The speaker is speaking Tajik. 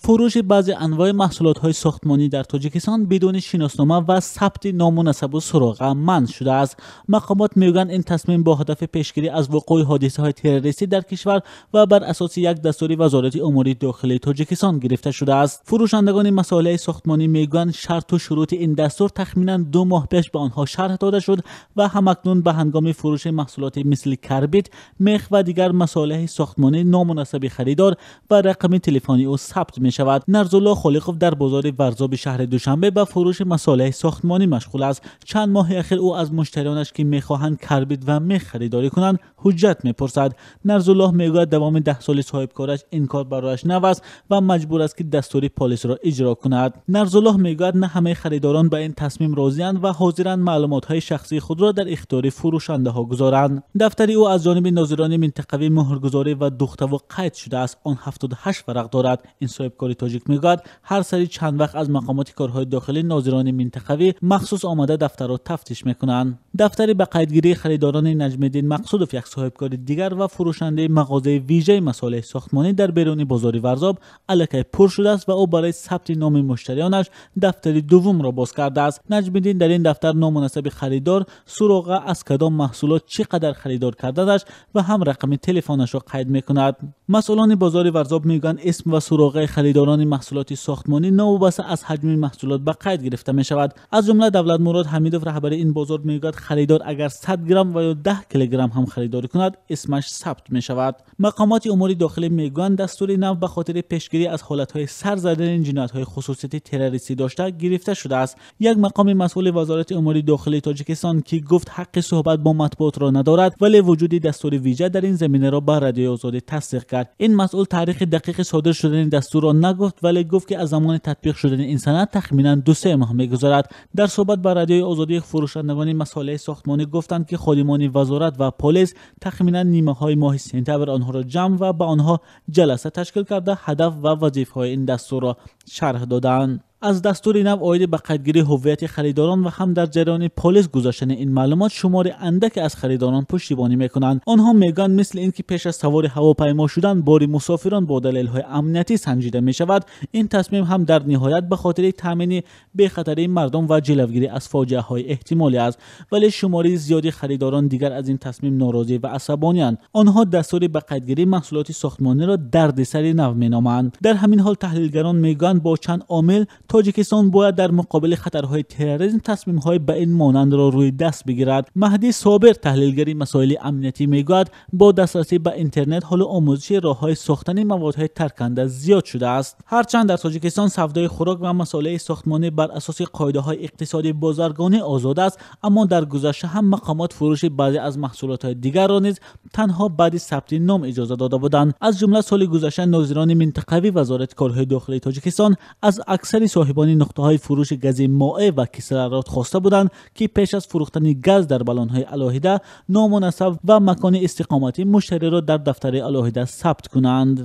Фурӯши баъзе анвои маҳсулотҳои сохтмонӣ дар Тоҷикистон бидуни шиноснома ва сабти ному насабу суроға манъ шудааст. Мақомот мегӯянд, ин тасмим бо ҳадафи пешгирӣ аз вуқӯи ҳодисаҳои террористӣ дар кишвар ва бар асоси як дастури Вазорати умури дохилии Тоҷикистон гирифта шудааст. Фурӯшандагони масолеҳи сохтмонӣ мегӯянд, шарту шурути ин дастур тахминан 2 моҳ пеш ба онҳо шарҳ дода шуд ва ҳамакнун ба ҳангоми фурӯши маҳсулоти мисли карбид, мех ва дигар масолеҳи сохтмонӣ ному насаби харидор ва рақами телефони ӯ сабт мешавад. Нарзулло Холиқов дар бозори Варзоби шаҳри Душанбе ба фурӯши масолеҳи сохтмонӣ машғул аст. Чанд моҳи ахир ӯ аз муштариёнаш, ки мехоҳанд карбид ва мех харидорӣ кунанд, ҳуҷҷат мепурсад. Нарзуллоҳ мегӯяд, давоми 10 соли соҳибкораш ин кор барояш нав аст ва маҷбур аст, ки дастури полисро иҷро кунад. Нарзуллоҳ мегӯяд, на ҳамаи харидорон ба ин тасмим розианд ва ҳозиранд маълумотҳои шахсии худро дар ихтиёри фурӯшандаҳо гузоранд. Дафтари ӯ аз ҷониби нозирони минтақавӣ муҳргузорӣ ва духтаву қайд шудааст. Он 78 варақ дорад. Ин соҳибкори тоҷик мегӯяд, ҳар сари чанд вақт аз мақомоти корҳои дохилӣ нозирони минтақавӣ махсус омада дафтарро тафтиш мекунанд. Дафтари ба қайдгирии харидорони Наҷмиддин Мақсудов, як соҳибкори дигар ва фурӯшандаи мағозаи вижаи масолеҳи сохтмонӣ дар беруни бозори Варзоб, аллакай пур шудааст ва ӯ барои сабти номи муштариёнаш дафтари дуввумро боз кардааст. Наҷмиддин дар ин дафтар ному насаби харидор, суроға, аз кадом маҳсулот чӣ қадар харидор карданаш ва ҳам рақами телефонашро қайд мекунад. Масъулони бозори Варзоб мегӯянд, исм ва суроғаи харидорони маҳсулоти сохтмонӣ новобаста аз ҳаҷми маҳсулот ба қайд гирифта мешавад. Аз ҷумла Давлатмурод Ҳамидов, раҳбари ин бозор, мегӯяд, харидор агар 100 грамм ва ё 10 килограмм ҳам харидорӣ кунад, исмаш сабт мешавад. Мақомоти умури дохилӣ мегӯянд, дастури нав ба хотири пешгирӣ аз ҳолатҳои сар задани ҷиноятҳои хусусияти террористӣ дошта гирифта шудааст. Як мақоми масъули Вазорати умури дохилии Тоҷикистон, ки гуфт ҳаққи суҳбат бо матбуотро надорад, вале вуҷуди дастури вижа дар ин заминаро ба Радиои Озодӣ тасдиқ кард. Ин масъул таърихи дақиқи содир шудани дастурро нагуфт, вале гуфт, ки аз замони татбиқ шудани ин санад тахминан 2-3 моҳ мегузарад. Дар суҳбат ба Радиои Озодӣ фурӯшандагони масолеҳи сохтмонӣ гуфтанд, ки ходимони вазорат ва полис тахминан нимаҳои моҳи сентябр онҳоро ҷамъ ва ба онҳо ҷаласа ташкил карда, ҳадаф ва вазифаҳои ин дастурро шарҳ доданд. Аз дастури нав оиди ба қайдгирии ҳуввияти харидорон ва ҳам дар ҷараёни полис гузаштани ин маълумот шумори андаке аз харидорон пуштибонӣ мекунанд. Онҳо мегӯянд, мисли ин ки пеш аз савори ҳавопаймо шудан бори мусофирон бо далелҳои амниятӣ санҷида мешавад, ин тасмим ҳам дар ниҳоят ба хотири таъмини бехатарии мардум ва ҷилавгирӣ аз фоҷиаҳои эҳтимолӣ аст. Вале шумори зиёди харидорон дигар аз ин тасмим норозӣ ва асабонианд. Онҳо дастури ба қайдгирии маҳсулоти сохтмониро дардисари нав меноманд. Дар ҳамин ҳол таҳлилгарон мегӯянд, бо чанд омил Тоҷикистон бояд дар муқобили хатарҳои терроризм тасмимҳои ба ин монандро рӯи даст бигирад. Маҳдӣ Собир, таҳлилгари масоили амниятӣ, мегӯяд, бо дастрасӣ ба интернет ҳоло омӯзиши роҳҳои сохтани маводҳои тарканда зиёд шудааст. Ҳарчанд дар Тоҷикистон савдои хӯрок ва масолеҳи сохтмонӣ бар асоси қоидаҳои иқтисоди бозаргонӣ озод аст, аммо дар гузашта ҳам мақомот фурӯши баъзе аз маҳсулотҳои дигарро низ танҳо баъди сабти ном иҷоза дода буданд. Аз ҷумла соли гузашта нозирони минтақавӣ Вазорати корҳои дохилии Тоҷикистон аз аксари соҳибони нуқтаҳои фурӯши гази моеъ ва кислород хоста буданд, ки пеш аз фурӯхтани газ дар балонҳои алоҳида ному насаб ва макони истиқоматии муштариро дар дафтари алоҳида сабт кунанд.